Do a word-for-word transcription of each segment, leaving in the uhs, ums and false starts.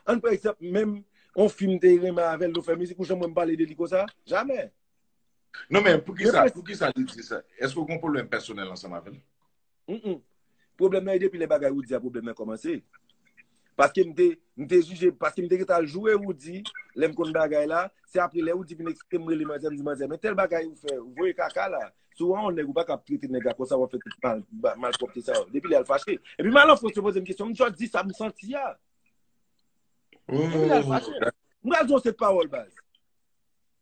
Ann pran egzanp, menm yon fi m te renmen avè l, nou fè mizik, ou janm wè m pale de li konsa? Jamè. Non, men poukisa, poukisa li di sa? Èske w gen yon pwoblèm pèsonèl ansanm avè l? Mm-mm. Pwoblèm nan e depi lè bagay Roody a pwoblèm nan kòmanse. Paske m te, m te jije, paske m te gentan al joure Roody, lè m konn bagay la, se apre lè Roody vin eksplike m, rele manzè, m di manzè, men tèl bagay ou fè, ou voye kaka la. Si w a yon nèg, ou pa ka ap trete nèg la konsa, w ap fè tout mal, malpwòpte sa yo. Depi lè al fache. Epi m al an Frans, yo poze m kesyon, m just di sa m santi a. Depi lè al fache. M pral di yon sèt pawòl baz.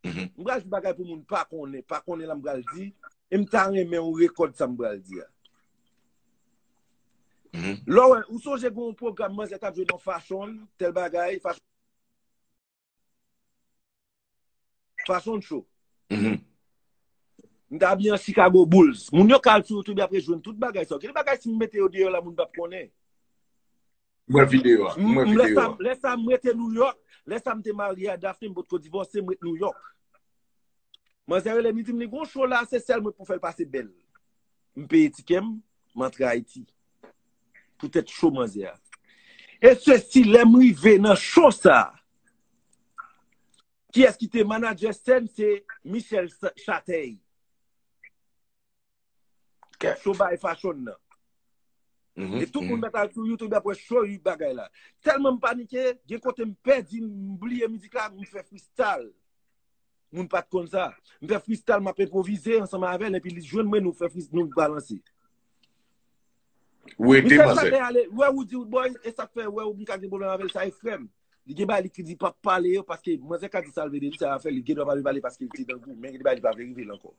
M pral di bagay pou moun pa konnen, pa konnen la m pral di, e m ta renmen ou rekòd sa m pral di a. Lè w wè, ou sonje gen yon pwogram manzè t ap jwe nan Fashion, tèl bagay, Fashion, Fashion Show. M t abiye an Chicago Bulls. Moun yo ka al sou YouTube apre jwenn tout bagay sa yo. Gen de bagay si m mete yo deyò la, moun p ap konnen. M wè videyo a. M wè videyo a. Lè sa m rete New York, lè sa m te marye a Daphne, m potko divòse, m ret New York. Manzè rele m, li di m li gon show la, se sèl mwen pou fè l pase bèl. M peye tikè m, m antre Ayiti. Poutèt show manzè a. E sesi, lè m rive nan show sa, kiyès ki te manadjè sèn? Se Michel Chatey. Show bay Fashion nan. E tout moun mèt al sou YouTube ap wè show bagay la. Tèlman m panike, gen kote m pèdi, m bliye mizik la, m fè freestyle. Moun pa t konn sa. M fè freestyle, m ap enpwovize ansanm avè l, epi li jwenn mwen, nou fè freestyle, nou balanse. Ou ede manzè. Michel Chatey ale, wè ou di, boy, e sa k fè, wè ou m ka gen pwoblèm avè l, sa e frè m. Li gen bagay li ki di p ap pale yo, paske manzè ka di sa l vle de li, sa l ap fè, li gen dwa pa vle pale paske li te nan gou, men gen de bagay li pa vle rive l ankò.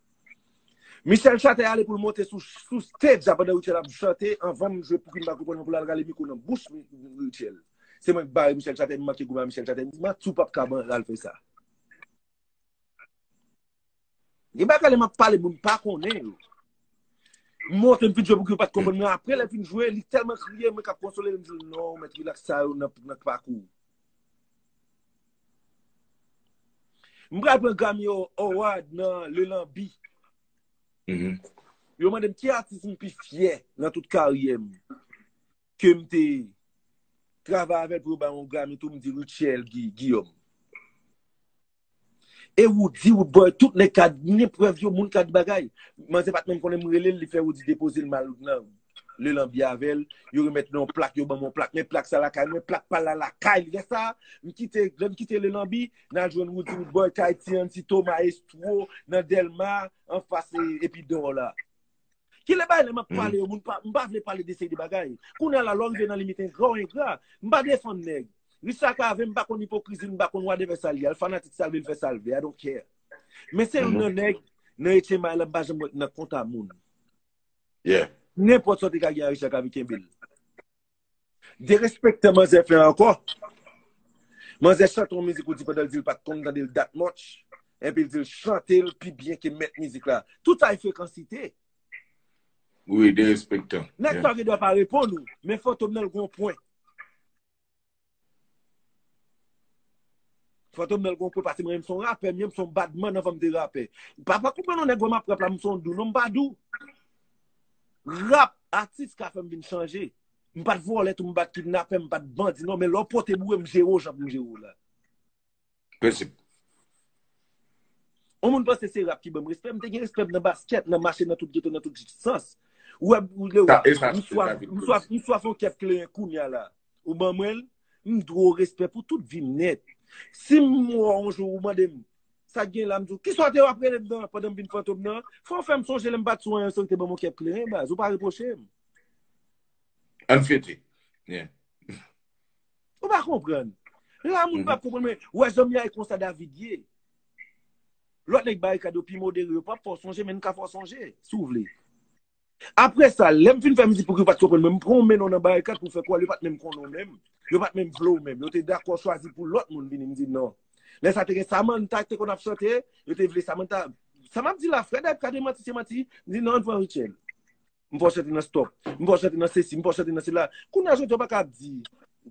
Michel Chatey ale pou l monte sou, sou stage la pandan Rutshelle ap chante, anvan m jwe Pouki m pa konprann pou l al rale mikwo nan bouch Rutshelle. Se mwen k bare Michel Chatey, m manke goumen a Michel Chatey, m di, manti w p ap ka al fè sa. Gen bagay lè m ap pale, moun pa konnen yo. M monte, m fin jwe Pouki w pa t konprann mwen. Apre lè l fin jwe, li tèlman kriye, mwen k ap konsole l, m di l, non, mèt rilaks sa yo nan, nan pakou. M pral pran Grammy Award nan Lelanbi. Yo mande m ki atis m pi fyè nan tout karyè m. Ke m te travay avè l pou yo ba yon Grammy tou, m di Rutshelle Guillaume. E Roody, Roodboy, tout nèg ka gen prèv yo, moun ka di bagay. Manzè pa t menm konnen m rele l, li fè Roody depoze l mal nan Lelanbi avè l. Yo remèt nan yon plak, yo ban m yon plak. Men plak sa lakay mwen, plak pa l la lakay li. Lè sa, m kite, lè m kite Lelanbi, n al jwenn Roody, Roodboy, Kayti, Anti, Thomas, Estro, nan Dèlma, anfas Epidor la. Kilè bagay lè m ap pale yo, moun pa, m pa vle pale de seri de bagay. Kounye a la, lè w rive nan limit engra, w engra. M pa defann nèg. Richard Cavé, m pa konn ipokrizi l, m pa konn whatever sa l ye. Al fanatik sa l vle, l fè sa l vle. I don't care. Men se youn nan nèg, nan H M I la, m pa janm wè nan kont a moun. Nenpòt sa w te ka gen a Richard Cavé, kenbe l. Derespektan manzè fè ankò. Manzè chante yon mizik ou di pandan l di l pa t konn tande l that much. Epi l di l chante l pi byen ke mèt mizik la. Tout sa e frekansite. Wi, derespektan. Nèg sa gen dwa pa reponn ou, men Fantom nan l gon pwen. Fantom nan l gon pwen paske mwen menm se yon rapè, m ye, m se yon badman anvan m te rapè. Pa pa konprann non nèg wè m ap rap la, m se yon dou, non m pa dou. Rap, atis ka fè m vin chanje. M pa t vòlè tou, m pa t kidnapè, m pa t bandi non, men lè w pote boure, m jere w jan pou m jere w la. Prensip. Yon moun panse se rap ki ban m respè, m te gen respè m nan baskèt, nan mache nan tout geto, nan tout sans. Ou wè, ou lè wè, m swaf, m swaf, m swaf yon kèp kleren kounye a la. Ou ban mwen l, m dwe w respè pou tout vi m nèt. Si m wè w yon jou ou mande m, sa k gen la, m di w, kisa w te w ap rele m nan pandan m vin Fantom nan? Fò w fè m sonje lè m pa t sou anyen, se w ki te ban m yon kèp kleren, baz, ou pa repwoche m. Ann fete. Yeah. Ou pa konprann. La, moun pa konprann, men, wè, janm ya e konsa David ye. Lòt nèg barikad yo pi modere, yo p ap fè w sonje, men n ka fè w sonje, si w vle. Apre sa, lè m fin fè mizik pou ki yo pa t konprann mwen, m pran yon men non nan barikad pou fè kwè yo pa t menm konnen w menm. Yo pa t menm vle w menm. Yo te dakò chwazi pou lòt moun vini. M di non. Lè sa te gen Samantha ki te konn ap chante, yo te vle Samantha. Sa m ap di la, frè Dave ka demanti, se manti. M di non, ann pran Rutshelle. M fè w chante nan Stop. M fè w chante nan sesi, m fè w chante nan sela. Kounye a jodi a w pa ka ap di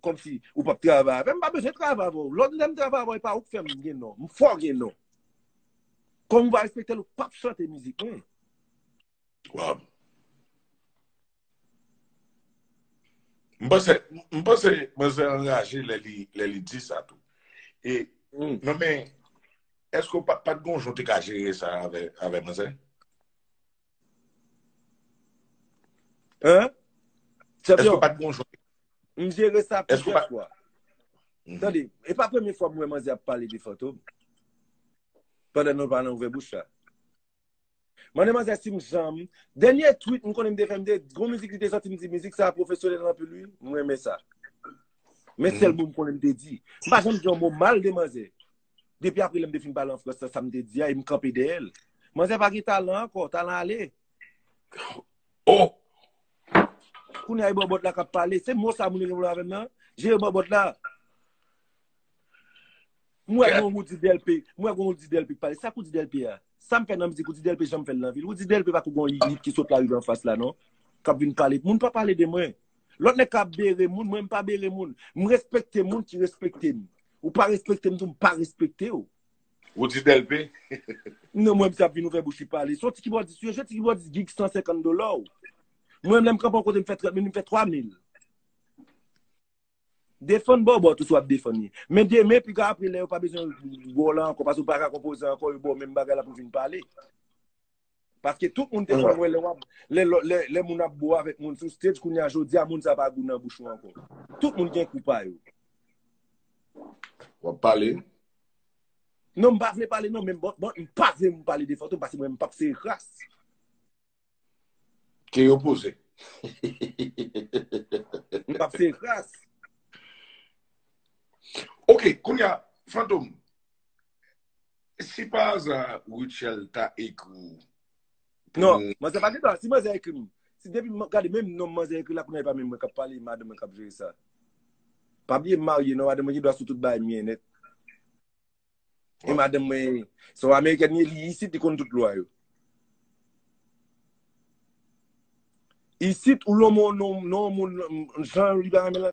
kòmsi ou p ap travay avè m. M pa bezwen travay avè w. Lòt lè m travay avè w, e pa ou k fè m gen non. M fè w gen non. Kòm ou pa respekte l, ou p ap chante mizik mwen. Wow. M panse, m panse manzè anraje lè li, lè li di sa tou. E, hmm. Non, men, èske w pa, pa t gon jan w te ka jere sa avè, avè manzè? Hein? Èske w pa t gon jan? M jere sa plizyè fwa. Mm -hmm. Tande, e pa premye fwa m wè manzè ap pale de Fantom. Pandan nou pa nan ouvè bouch la. Mande manzè si m janm. Dènye tweet m konnen m te fè, m te gon mizik li te sòti, m di mizik sa pwofesyonèl anpil wi, m renmen sa. Men sèl mo m konnen m te di. M pa janm di yon mo mal de manzè. Depi apre lè m te fin pale an fransè, sa m te di a, e m kanpe dèyè l. Manzè pa gen talan ankò, talan ale. Oh! Kounye a e bòbòt la k ap pale. Se mo sa moun yo gen pwoblèm avè m nan. Jere bòbòt la. M wè gon Roody Delpé. M wè gon Roody Delpé k pale. Sa k Roody Delpé a? Sa m fè nan mizik Roody Delpé, jan m fè l nan vil. Roody Delpé pa kou gon yinit ki sot lari anfas la non. K ap vin pale. Moun pa pale de mwen. Lòt nèg ka bere moun, mwen m pa bere moun. M respekte moun ki respekte m. Ou pa respekte m tou, m pa respekte w. Roody Delpé? Non, mwen m sa vin ouvè bouch li pale. Se yon ti kibòdis wi, se yon ti kibòdis gig san senkant dola. Mwen lè m kanpe yon kote m fè trant mil, m fè twa mil. Defann bòbòt ou si w ap defann li. Men demen, piga apre, lè yo pa bezwen wè w la ankò, paske w pa ka konpoze ankò, yo ba w menm bagay la pou w vin pale. Paske tout moun te konn wè lè w ap, lè, lè, lè moun ap bo avèk moun sou stage, kounye a jodi a moun sa pa gou nan bouch ou ankò. Tout moun gen kou pa yo. W ap pale? Non, m pa vle pale non, men bon, bon, m pa vle m pale de Fantom paske mwen m p ap sere kras. Ke yo poze. M p ap sere kras. Ok, kounye a, Fantom, si pa aza Rutshelle ta ekri w. Non, manzè pa gen dwa, si manzè ekri m, si depi, gade, menm non manzè ekri la, kounye a e pa menm mwen k ap pale, madanm mwen k ap jere sa. Pa bliye m marye non, madanm mwen gen dwa sou tout bagay m ye nèt. E madanm mwen, se yon amerikèn li ye, li isit, li konn tout lwa yo. Isit, ou lon moun, non, non, moun, jan li pa renmen